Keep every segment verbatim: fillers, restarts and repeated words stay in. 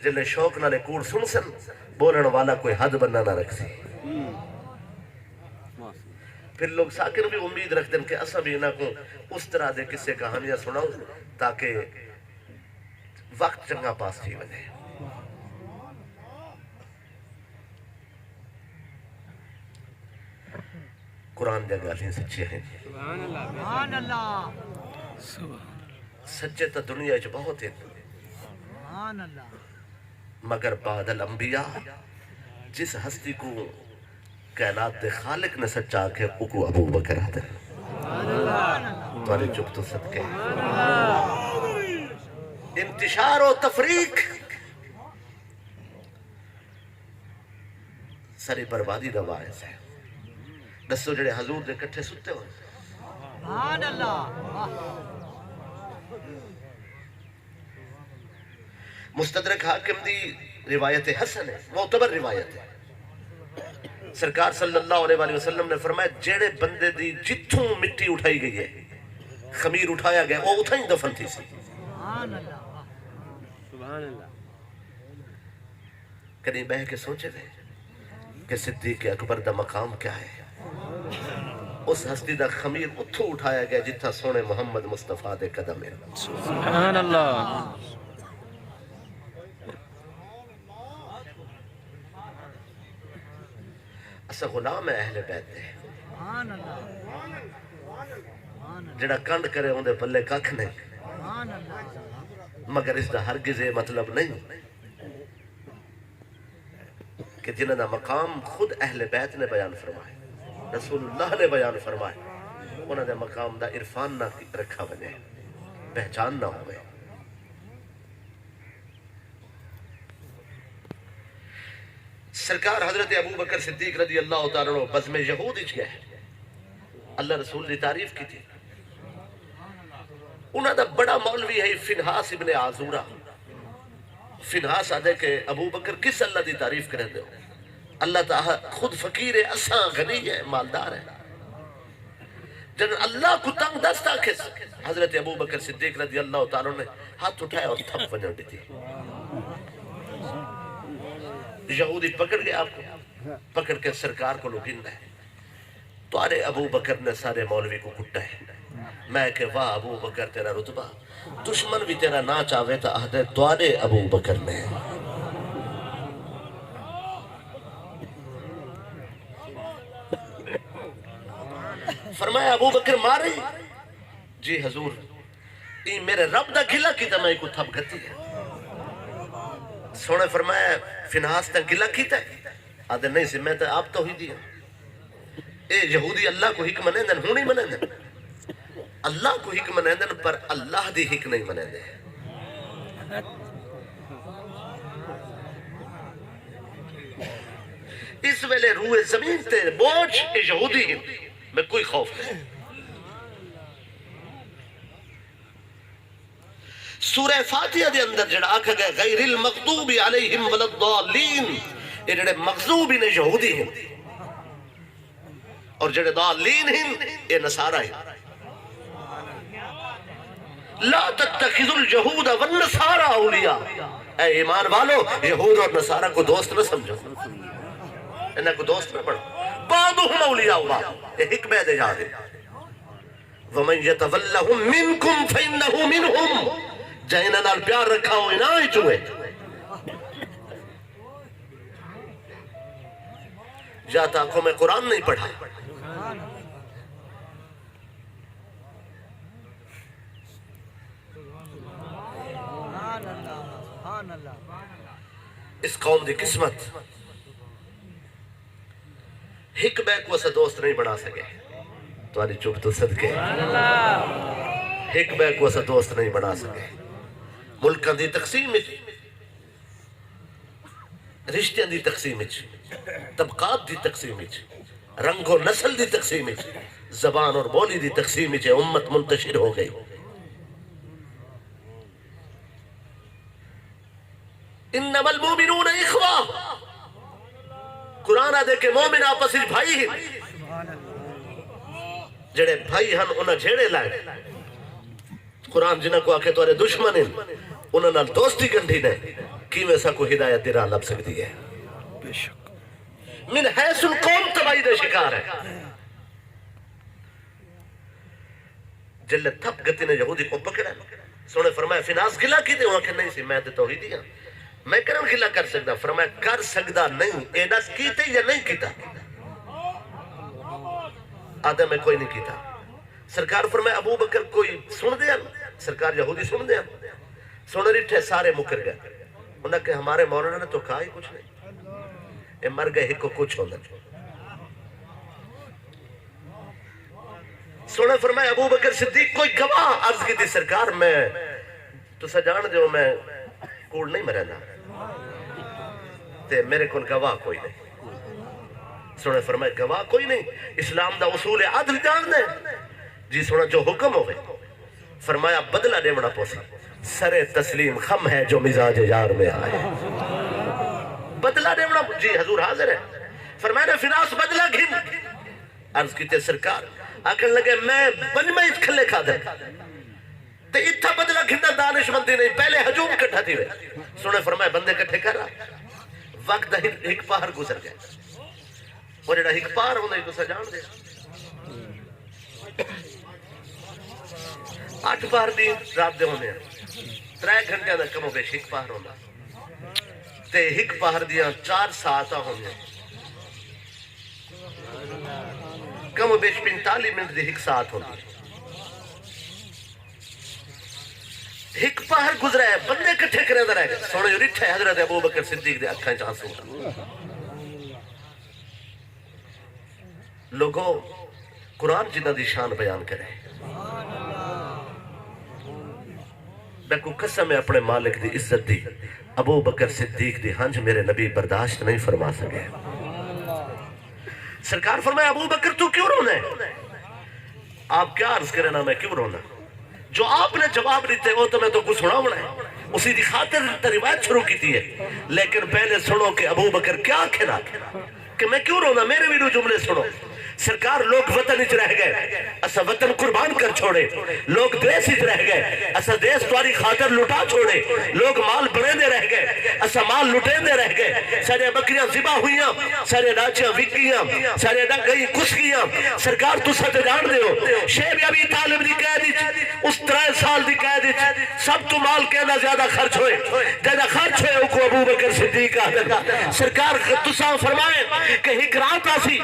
جلے شوق نال اے کوڑ سنڑسن، بولنڑ والا کوئی حد بنہ نہ رکھسی۔ پھر لوگ ساکن وی امید رکھدن کہ اساں وی انہاں کوں اس طرح دے قصے کہانیاں سنڑاؤں تاکہ وقت چنگا پاس تھی ونجے۔ قرآن دیاں گالھیں سچیاں ہن۔ سبحان اللہ۔ سچے تاں دنیا اچ بہت ہن، سبحان اللہ۔ مگر بعد الانبیاء جس ہستی کوں کائنات دے خالق نے سچا آکھے، اوکوں ابو بکر آہدن۔ تہاݙی چپ توں صدقے۔ انتشار و تفریق ساری بربادی دا باعث ہے۔ ݙسو، جڑے حضور دے کٹھے ستے ہوئے۔ سبحان اللہ۔ مستدرک حاکم دی روایت حسن ہے، معتبر روایت ہے۔ سرکار صلی اللہ علیہ وآلہ وسلم نے فرمایا، جڑے بندے دی جتھوں مٹی اٹھائی گئی ہے، خمیر اٹھایا گیا، وہ اتھاں ہی دفن تھی سی۔ سبحان اللہ۔ کݙیں ٻہہ کے سوچے وے کہ صدیق اکبر دا مقام کیا ہے؟ اس ہستی دا خمیر اتھوں اٹھایا گیا جتھاں سوہݨے محمد مصطفیٰ دے قدم ہن۔ سبحان اللہ۔ اساں غلام ہیں اہل بیت دے۔ جڑا کنڈ کرے اوندے پلے ککھ نہیں، مگر اس دا ہرگز اے مطلب نہیں کہ جنہاں دا مقام خود اہل بیت نے بیان فرمائے، رسول اللہ نے بیان فرمائے، انہاں دے مقام دا عرفان نہ رکھا ونجے، پہچان نہ ہوئے۔ سرکار حضرت ابو بکر صدیق رضی اللہ تعالیٰ عنہ بزم یہود اچ گئے، اللہ رسول دی تعریف کیتی۔ انہاں دا بڑا مولوی ہے فنحاس ابن عازورہ۔ فنحاس آہدے کہ ابو بکر کس اللہ دی تعریف کریندے ہو؟ اللہ تاں خود فقیر ہے، اساں غنی ہے، مالدار ہے۔ جݙݨ اللہ کوں تنگ دست آکھیس، حضرت ابو بکر صدیق رضی اللہ تعالیٰ عنہ نے ہتھ اٹھایا اور تھپ ونڄݨ ݙتی۔ یہودی پکڑ ڳئے آپ کوں، پکڑ کے سرکار کولوں گھندا ہے، تہاݙے ابو بکر نے سارے مولوی کوں کٹا ہے۔ میں کہ واہ ابو بکر تیرا رتبہ، دشمن وی تیرا ناں چاوے تاں آہدے تہاݙے ابو بکر نے۔ فرمایا، ابو بکر مارے؟ جی حضور، ایں میرے رب دا گلہ کیتا، میں ایکوں تھپ گھتی ہے۔ سوہݨے فرمایا، فنحاس تاں گلہ کیتا ہے؟ آہدے نہیں سی، میں تاں آپ توحیدی ہاں۔ اے یہودی اللہ کوں ہک منیندن، ہݨ ہی منیندن۔ اللہ کوں ہک منیندن پر اللہ دی ہک نہیں منیندے۔ اس ویلے روئے زمین تے بوجھ اے یہودی ہن، میں کوئی خوف نہیں۔ سورہ فاتحہ دے اندر جڑا آکھا گیا غیر المغضوب علیہم ولا الضالین، اے جڑے مغضوب ہن یہودی ہن، اور جڑے ضالین ہن اے نصارہ ہن۔ لا تتخذوا الیہود والنصارى اولیاء، اے ایمان والو، یہود اور نصارہ کو دوست نہ سمجھو، انہاں کو دوست نہ بناؤ۔ بعضهم اولیاء بعض، اے ہک ٻئے دے یار ہن۔ ومن یتولہم منکم فانہ منہم، جے انہاں نال پیار رکھا او انہاں وچوں ہے۔ یا تاں آکھو میں قرآن نہیں پڑھا۔ اس قوم دی قسمت، ہک ٻئے کوں اساں دوست نہیں بݨا سڳے۔ تہاݙی چپ توں صدقے۔ ہک ٻئے کوں اساں دوست نہیں بݨا سڳے۔ ملکاں دی تقسیم وچ، رشتیاں دی تقسیم وچ، طبقات دی تقسیم وچ، رنگ و نسل دی تقسیم وچ، زبان اور ٻولی دی تقسیم وچ اے امت منتشر ہو ڳئی۔ انما المؤمنون اخوہ۔ قرآن آہدے کہ مومن آپس وچ بھائی ہن۔ جڑے بھائی ہن، انہاں جھیڑے لائے۔ قرآن جنہاں کوں آکھے تہاݙے دشمن ہن، انہاں نال دوستی ڳنڈھی نے۔ کیویں ساکوں ہدایت دی راہ لب سکدی ہے؟ من حیث القوم تباہی دا شکار ہے۔ جلے تھپ گھتی نے یہودی کوں پکڑیا، سوہݨے فرمایا، فناس گلہ کیتے؟ اوں آکھیا، نہیں سی، میں تے توحیدی ہاں، میں کرݨ گلہ کر سڳدا؟ فرمایا، کر سڳدا نہیں، اے ݙس کیتے یا نہیں کیتا؟ آہدا، میں کوئی نہیں کیتا۔ سرکار فرمایا، ابو بکر کوئی سݨدے ہن؟ سرکار یہودی سݨدے ہن؟ سوہݨے ݙٹھے سارے مکر ڳئے۔ انہاں کہ ہمارے مولانا نے تو کہا ہی کچھ نہیں، اے مر ڳئے، ہکو کچھ ہوندے۔ سوہݨے فرمایا، ابو بکر صدیق کوئی گواہ؟ عرض کیتی، سرکار میں، تساں ڄاݨدے ہو میں کوڑ نہیں مریندا، تے میرے کول گواہ کوئی نہیں۔ سوہݨے فرمایا، گواہ کوئی نہیں؟ اسلام دا اصول عدل ڄاݨدے؟ جی سوہݨا، جو حکم ہووے۔ فرمایا، بدلہ ݙیوݨا پوسی، سر تسلیم خم ہے جو مزاج یار میں آئے۔ بدلہ ݙیوݨا، جی حضور حاضر ہے۔ فرمایا، فراس بدلہ گھن۔ عرض کیتے، سرکار، آکھݨ لڳے، میں بنمے اچ کھلے کھادن تے اتھاں بدلہ گھنݨ دانشمندی نہیں، پہلے ہجوم کٹھا تھیوے۔ سوہݨے فرمایا، بندے کٹھے کر آ۔ وقت دا ہک، ہک پہر گزر ڳئے۔ او جیڑھا ہک پہر ہوندا ہے، تساں ڄاݨدے، اٹھ پہر ݙینھ رات دے ہوندے ہن، ترے گھنٹیاں دا کم و بیش ہک پہر ہوندا، تے ہک پہر دیاں چار ساعتاں ہوندیاں، کم و بیش پنجتالیہہ منٹ دی ہک ساعت ہوندی ہے۔ ہک پہر گزرا ہے، بندے کٹھے کریندا رہ ڳئے۔ سوہݨے جو ݙٹھے، حضرت ابوبکر صدیق دے اکھاں اچ آنسو ہن۔ لوگو، قرآن جنہاں دی شان بیان کرے، میکوں قسم ہے اپݨے مالک دی عزت دی، ابوبکر صدیق دی ہنج میرے نبی برداشت نہیں فرما سڳے۔ سرکار فرمایا، ابوبکر، تو کیوں رونا ہے؟ آپ کیا عرض کرے نا، میں کیوں رونا؟ جو آپ نے جواب ݙتے، او تو میں تہاکوں سݨاوݨا ہے۔ اسی دی خاطر تے روایت شروع کیتی ہے، لیکن پہلے سݨو کہ ابوبکر کیا آکھے نا کہ میں کیوں رونا۔ میرے وی ݙو جملے سݨو۔ سرکار، لوک وطن اچ رہ ڳئے، اساں وطن قربان کر چھوڑے۔ لوک دیس اچ رہ ڳئے، اساں دیس تہاݙی خاطر لٹا چھوڑے۔ لوک مال بݨیندے رہ ڳئے، اساں مال لٹیندے رہ ڳئے۔ ساݙیاں ٻکریاں ذبح ہوئیاں، ساݙیاں ݙاچیاں وک ڳیاں، ساݙیاں ڳئیں کس ڳیاں۔ سرکار، تساں تے ڄاݨدے ہو، شعب ابی طالب دی قید اچ، اس ترے سال دی قید اچ سب توں مال کیندا زیادہ خرچ ہوئے؟ جیندا خرچ ہوئے، اوکوں ابوبکر صدیق آہدن۔ سرکار، تساں فرمائے کہ ہک رات آسی،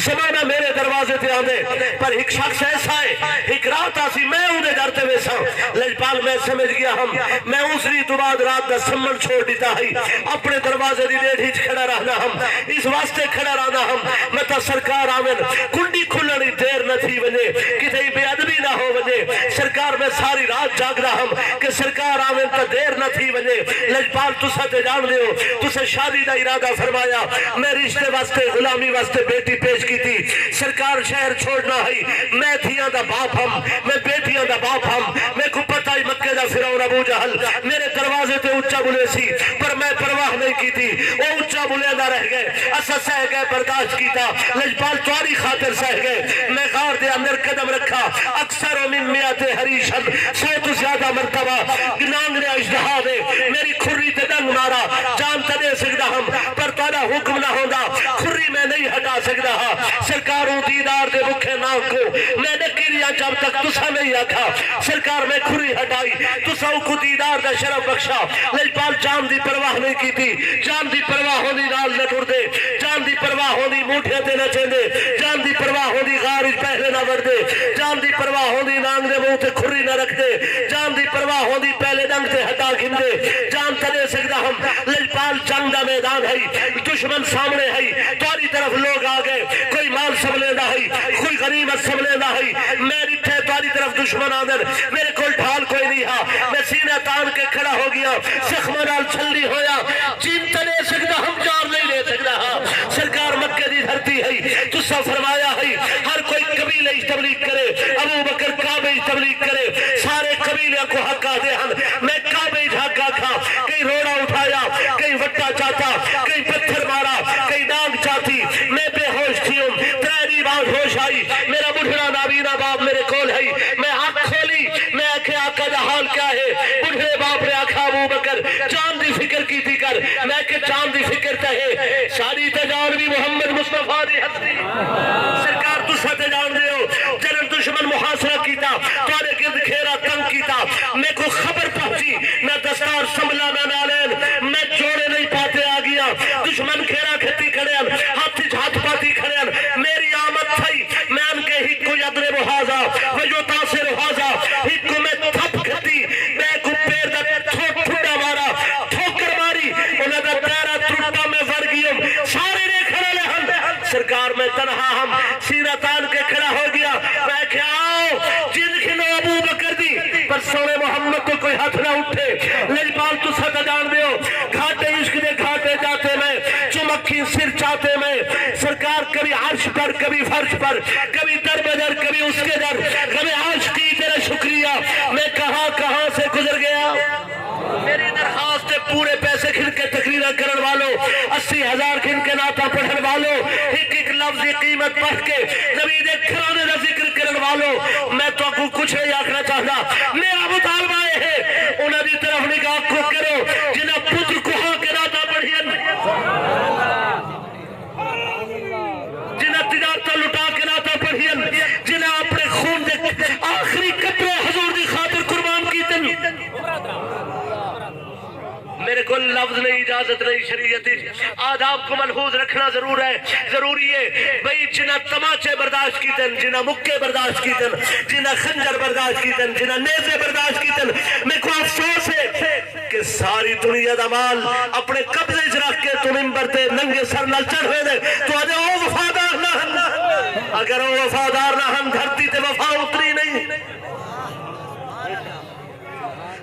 زمانہ میرے دروازے تے آندے، پر ہک شخص ایسا ہے، ہک رات آسی، میں اوندے در تے ویساں۔ لجپال، میں سمجھ ڳیا ہم، میں اس ݙینھ توں بعد رات دا سمݨ چھوڑ ݙتا ہئی، اپݨے دروازے دی ݙیڈھ اچ کھڑا رہنا ہم، اس واسطے کھڑا رہنا ہم، متاں سرکار آون، کنڈی کھلݨ اچ دیر نہ تھی ونڄے، کتھے بے ادبی نہ ہو ونڄے۔ سرکار، میں ساری رات جاڳدا ہم کہ سرکار آون تاں دیر نہ تھی ونڄے۔ لجپال، تساں تے ڄاݨدے ہو، تساں شادی دا ارادہ فرمایا، میں رشتے واسطے، غلامی واسطے بیٹی پیش کیتی۔ سرکار، شہر چھوڑنا ہئی، میں دھیاں دا باپ ہم، میں بیٹیاں دا باپ ہم، میکوں پتہ ہئی مکے دا فرعون ابو جہل میرے دروازے تے اچا ٻلیسی، پر میں پرواہ نہیں کیتی، او اچا ٻلیندا رہ ڳئے، اساں سہہ ڳئے، برداشت کیتا۔ لجپال، تہاݙی خاطر سہہ ڳئے۔ میں غار دے اندر قدم رکھا، اکثر من مئات حریشن، سو توں زیادہ مرتبہ نانگ نے اژدہا نے میری کھری تے ݙنگ مارا، جان تاں ݙے سڳدا ہم، پر تہاݙا حکم نہ ہوندا، کھری میں نہیں ہٹا سڳدا ہا۔ سرکار، اوں دیدار دے بکھے نانگ کوں میں ݙکی ریہاں، جب تک تساں نہیں آکھا۔ سرکار، میں کھری ہٹائی، تساں اوکوں دیدار دا شرف بخشا۔ لجپال، جان دی پرواہ نہیں کیتی، جان دی پرواہ ہوندی نال نہ ٹردے، جان دی پرواہ ہوندی موڈھیاں تے نہ چیندے، جان دی پرواہ ہوندی غار اچ پہلے نہ وڑدے، جان دی پرواہ ہوندی نانگ دے منہ تے کھری نہ رکھدے، جان دی پرواہ ہوندی پہلے ݙنگ تے ہٹا گھندے۔ جان تاں ݙے سڳدا ہم، لجپال، جنگ دا میدان ہئی، دشمن سامݨے ہئی، تہاݙی طرف لوگ آ ڳئے، کوئی مال سنبھلیندا ہئی، کوئی غنیمت سنبھلیندا ہئی۔ میں ݙٹھے تہاݙی طرف دشمن آندن، میرے کول ڈھال کوئی نہیں ہا، میں سینہ تان کے کھڑا ہو ڳیا، زخماں نال چھلی ہویا۔ جان تاں ݙے سڳدا ہم، جان نہیں ݙے سڳدا ہا۔ سرکار، مکے دی دھرتی ہئی، تساں فرمایا ہئی ہر کوئی قبیلے اچ تبلیغ کرے، ابوبکر کعبے اچ تبلیغ کرے، سارے قبیلیاں کوں حق آہدے ہن، میں کعبے اچ حق آکھاں۔ کہیں روڑا اٹھایا، کہیں وٹا چاتا، کہیں پتھر مارا، کہیں ݙانگ چاتی، میں بے ہوش تھیوم، ترے ݙینھ بعد ہوش آئی، میرا ٻڈھڑا نابینا باپ میرے کول ہئی، میں اکھ کھولی، میں آکھیا، آقا دا حال کیا ہے؟ ٻڈھڑے باپ نے آکھیا، ابوبکر، جان دی فکر کیتی ہے۔ ساݙی تے ڄاݨ وی محمد مصطفیٰ دی ہستی۔ سرکار تساں تے ڄاݨدے ہو، جݙݨ دشمن محاصرہ کیتا، تہاݙے گرد گھیرا تنگ کیتا، میکوں خبر پہنچی، نہ دستار سنبھلا نہ نالین، میں جوڑے نہیں پاتے آ گیا۔ دشمن گھیرا گھتی کھڑے ہن، ہتھ اچ ہتھ پاتی کھڑے ہن، میری آمد تھئی، میں ان کے ہکو ید نے محاذہ، و یو تاثر حاذہ، ہکو میں تھپ گھتی، میں کو پیر دا تھو-، ٹھڈا مارا، ٹھوکر ماری، انہاں دا پیرا ٹرٹا، میں ور گیوم، سارے ݙیکھݨ والے ہن۔ سرکار میں تنہا ہم، سینہ تان کے کھڑا ہو گیا۔ میں کہیا، آؤ، جن گھنو ابو بکر دی، پر سوہݨے محمد توں کوئی ہتھ نہ اٹھے۔ لجپال تساں تاں ڄاݨدے ہو، گھاٹے عشق دے گھاٹے جاتے میں، چمکیں سر چاتے میں۔ سرکار کبھی عرش پر، کبھی فرش پر، کبھی در بدر، کبھی اس کے در۔ غم عاشقی تیرا شکریہ، میں کہاں کہاں سے گزر گیا۔ میری درخواست ہے، پورے پیسے گھن کے تقریراں کرݨ والو، اسی ہزار گھن کے نعتاں پڑھݨ والو، ہک ہک لفظ دی قیمت پڑھ کے نبی دے گھرانے دا ذکر کرݨ والو، میں تہاکوں کچھ نہیں آکھݨا چاہندا۔ میرا مطالبہ اے ہے، انہاں دی طرف نگاہ کو کرو، جنہاں پتر کہا کے نعتاں پڑھین، جنہاں تجارتاں لٹا کے نعتاں پڑھین، جنہاں اپݨے خون دے آخری قطرے حضور دی خاطر قربان کیتن۔ میرے کول لفظ نہیں، اجازت نہیں۔ شریعت اچ آداب کو ملحوظ رکھنا ضرور ہے، ضروری ہے۔ بھئی، جنہاں تماچے برداشت کیتن، جنہاں مکے برداشت کیتن، جنہاں خنجر برداشت کیتن، جنہاں نیزے برداشت کیتن، میکوں افسوس ہے کہ ساری دنیا دا مال اپݨے قبضے اچ رکھ کے توں ممبر تے ننگے سر نال چڑھ ویندے۔ تہاݙے او وفادار نہ ہن۔ اگر او وفادار نہ ہن، دھرتی تے وفا اتری نہیں۔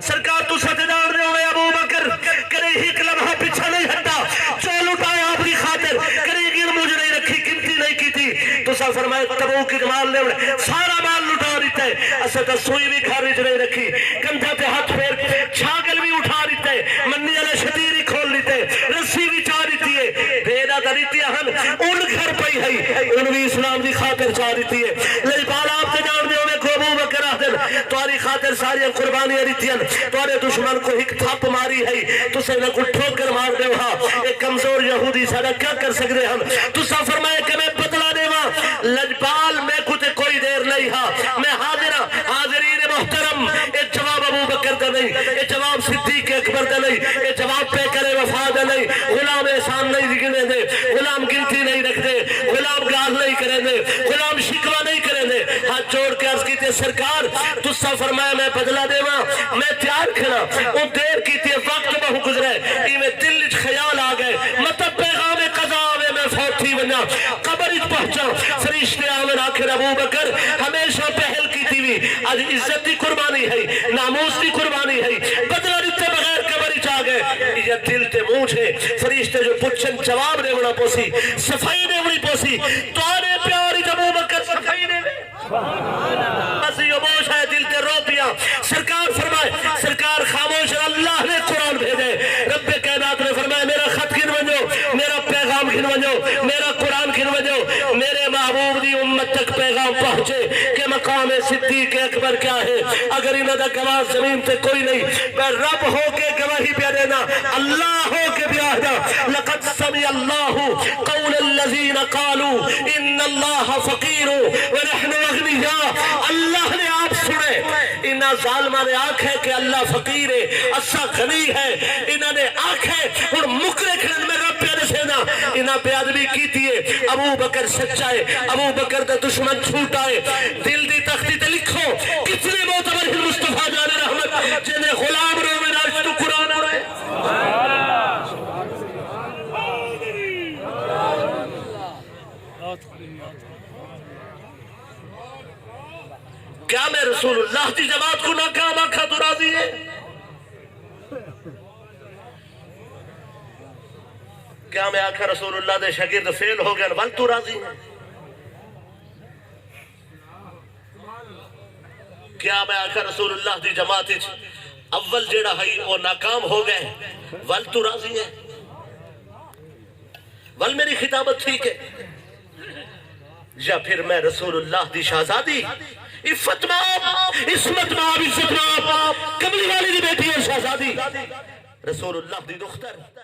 سرکار تساں تے ڄاݨدے ہوئے، ابو بکر کدی ہک لمحہ پچھا نہیں ہٹا۔ جو لٹایا آپ دی خاطر، کدی گن مجھ نہیں رکھی، گنتی نہیں کیتی۔ تساں فرمایا، تبوک اچ مال لیوݨ، سارا مال لٹا ݙتا ہے۔ اساں تاں سوئی وی گھر اچ نہیں رکھی۔ کندھاں تے ہتھ پھیر، چھاگل وی اٹھا ݙتا ہے، منی والے شتیر ہی کھول ݙتے، رسی وی چا ݙتی ہے۔ بے دا تاں ݙتیاں ہن، اُن گھر پئی ہئی، اُن وی اسلام دی خاطر چا ݙتی ہے۔ لجپال آپ تے ڄاݨدے ہووے، کو ابو بکر آہدن، تہاݙی خاطر ساریاں قربانیاں ݙتیاں، تہاݙے دشمن کو ہک تھپ ماری ہئی، تساں انہاں کوں ٹھوکر مار ݙیو ہا۔ اے کمزور یہودی ساݙا کیا کر سڳدے ہن؟ تساں فرمایا کہ میں بدلہ ݙیواں۔ لجپال، میکوں تے کوئی دیر نہیں ہا، میں حاضر ہاں۔ حاضرین محترم، اے جواب ابو بکر دا نہیں، اے جواب صدیق اکبر دا نہیں، اے جواب پیکر وفا دا نہیں۔ غلام احسان نہیں گݨیندے، غلام گنتی نہیں رکھدے، غلام ڳالھ نہیں کریندے، غلام شکوہ نہیں کریندے۔ ہتھ جوڑ کے عرض کیتی، سرکار، تساں فرمایا میں بدلہ ݙیواں، میں تیار کھڑا، اوں دیر کیتی ہے، وقت ٻہوں گزرا ہے، ایویں دل اچ خیال آ ڳئے، مطلب پیغام قضا آوے، میں فوت تھی ونڄاں، قبر اچ پہنچاں، فرشتے آون آکھن، ابو بکر، ہمیشہ پہل کیتی وی، اڄ عزت دی قربانی ہئی، ناموس دی قربانی ہئی، بدلہ ݙتے بغیر قبر اچ آ ڳئے۔ ایہا دل تے مونجھ ہے، فرشتے جو پچھن جواب ݙیوݨا پوسی، صفائی ݙیوݨی پوسی۔ تہاݙے پیار اچ ابو بکر صفائی ݙیوے۔ بس ایہو بوجھ ہے، دل تے رو پیا۔ سرکار فرمائے، سرکار خاموش، اللہ نے قرآن بھیجے۔ رب کائنات نے فرمایا، میرا خط گھن ونڄو، میرا پیغام گھن ونڄو، میرا قرآن گھن ونڄو۔ میرے محبوب دی امت تک پیغام پہنچے کہ مقام صدیق اکبر کیا ہے۔ اگر انہاں دا گواہ زمین تے کوئی نہیں، میں رب ہو کے گواہی پیا ݙیندا، اللہ ہو کے پیا آہدا، لقد سمع اللہ قول الذین قالوا ان اللہ فقیر ونحن اغنیاء۔ اللہ نے آپ سݨے، انہاں ظالماں نے آکھے کہ اللہ فقیر ہے، اساں غنی ہے۔ انہاں نے آکھے، ہݨ مکرے کھڑن، میں رب پیا ݙسیندا، انہاں بے ادبی کیتی ہے۔ ابو بکر سچا ہے، ابو بکر دا دشمن جھوٹا ہے۔ دل دی تختی تے لکھو، کتنے معتبر ہن مصطفیٰ جان رحمت، جنہیں غلام روے نہ، اچ توں قرآن پڑھے۔ کیا میں رسول اللہ دی جماعت کو ناکام آکھا تو راضی ہے؟ کیا میں آکھا رسول اللہ دے شاگرد فیل ہو گئے، ول تو راضی ہے؟ کیا میں آکھا رسول اللہ دی جماعت اچ اول جیڑا ہئی او ناکام ہو ڳئے، ول توں راضی ہے؟ ول میری خطابت ٹھیک ہے؟ یا پھر میں رسول اللہ دی شہزادی، عفت ماب، عصمت ماب، عزت ماب، کملی والی دی بیٹی اور شہزادی، رسول اللہ دی دختر،